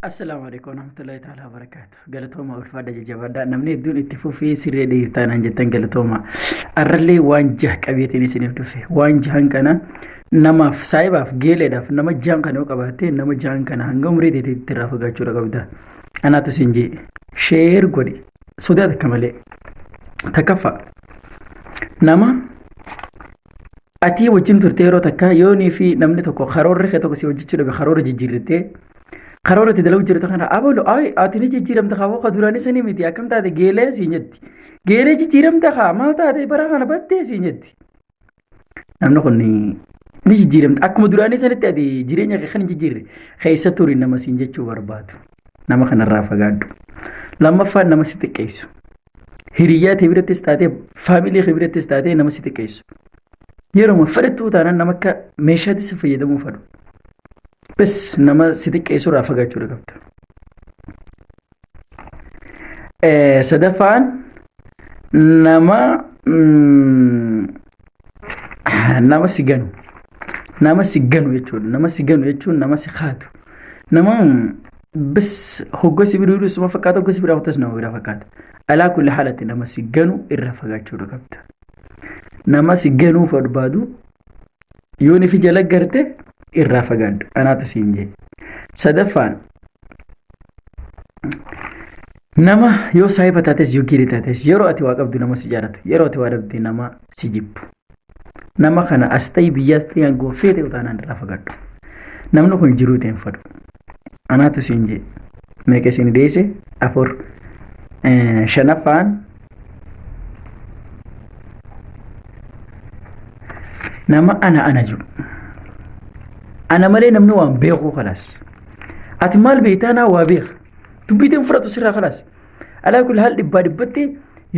Assalaamu alaikum warahmatullahi ta'ala wabarakaatu. Galatooma ulfaadha jajjabaadha. Namni hedduun itti fufii sirree dhiirtaa naan jettan galatooma. Arrallee waan jaha qabeetiin isiniif dhufe. Waan jahan kana namaaf saayibaaf geeleedhaaf nama jahan kana yoo qabaatte nama jahan kana hanga umurii teetiitti irraa fagaachuudha qabda. Anaatu isin jee. Sheer godhi. Sodaa takka malee. Takkaffaa. Nama Atii wajjin turte yeroo takka yoonii fi namni tokko karoorri kee tokko si hojjechuu dhabe karoora jijjiirrattee karoora itti dalagu jirtu kana abalu ay ati ni jijjiiramta kaa waqa duraanii sanii miti akkam taate geelee siin jetti geelee jijjiiramta kaa maal taate bara kana battee siin jetti namni kun ni jijjiiramta akkuma duraanii sanitti ati jireenya kee kan hin jijjiirre keessa turi nama siin jechuu barbaadu nama kanarraa fagaadhu lammaffaan nama si xiqqeessu Hiriyyaa tee birattis taatee faamilii kee birattis taatee nama si xiqqeessu. Yeroo fedhattuu taanaan nama akka meeshaatti si fayyadamuu fedhu. Bes nama si xiqqeessu irraa fagaachuu qabda. Sadaffaan nama nama si ganu. Nama si ganu jechuudha. Nama si ganu jechuun nama si kaatu. Nama bas hogga si bira jiru suma fakkaata hogga si bira kutas nama bira fakkaata. Alaa kulli haalatti nama si ganu irra fagaachuudha qabda. Nama si ganuu barbaadu yoon ifi jala garte irraa fagaadhu. Anaatu siin jee. Sadaffaan nama yoo saahiba taates yoo girii taates yeroo ati waa qabdu nama si jaalatu yeroo ati waa dhabde nama si jibbu. Nama kana as ta'ii biyyaas ta'ii hanguma feete utaanaan irraa fagaadhu. Namni kun jiruu ta'e hin fadhu. Anaatu siin jee. Meeqa isin deesse? Afur. Shanaffaan nama ana ana jiru. Ana malee namni waan beekuu kalaas. Ati maal beektaa naa waa beeka. Dubbii ta'e fudhatu sirraa kalaas. Alaa kulli haal dhibbaa dhibbatti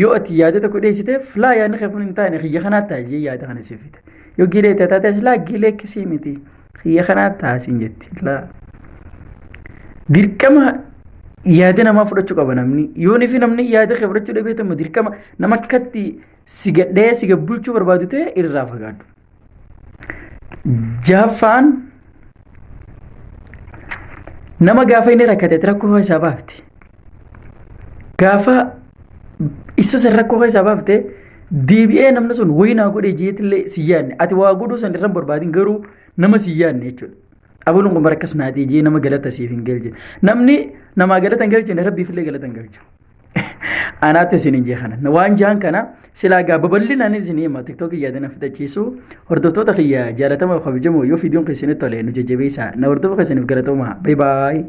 yoo ati yaada tokko dhiyeessiteef laa yaadni kee kun hin taane kiyya kanaa ta'a jee yaada kana siif fida. Yoo gilee ta'e taates laa gilee akkasii miti kiyya kanaa ta'a siin jetti laa. Dirqama yaada namaa fudhachuu qaba namni. Yoo fi namni yaada kee fudhachuu dhabee ta'u dirqama nama akkatti si gadhee si gabbulchuu barbaadu ta'e irraa fagaadhu. Jaffaan nama gaafa inni rakkate rakkoo isaa baafte. Gaafa isa san rakkoo isaa baafte deebi'ee namni sun wayii naa godhe jeetillee si yaadne ati waa godhuu san irra hin barbaadin garuu nama si yaadne jechuudha. Abaluun kun bara akkas naatee jee nama galata siif hin galchine. Namni namaa galata hin galchine rabbiifillee galata hin galchu. Anaatti isin hin jee kana. Waan jaan kana silaa gaa babal'inaan isin hima tiktookii yaadana fixachiisu hordoftoota kiyya jaalatama kabajamoo yoo viidiyoon keessanitti tole nu jajjabeessaa na hordofa keessaniif galatooma. Bay baay.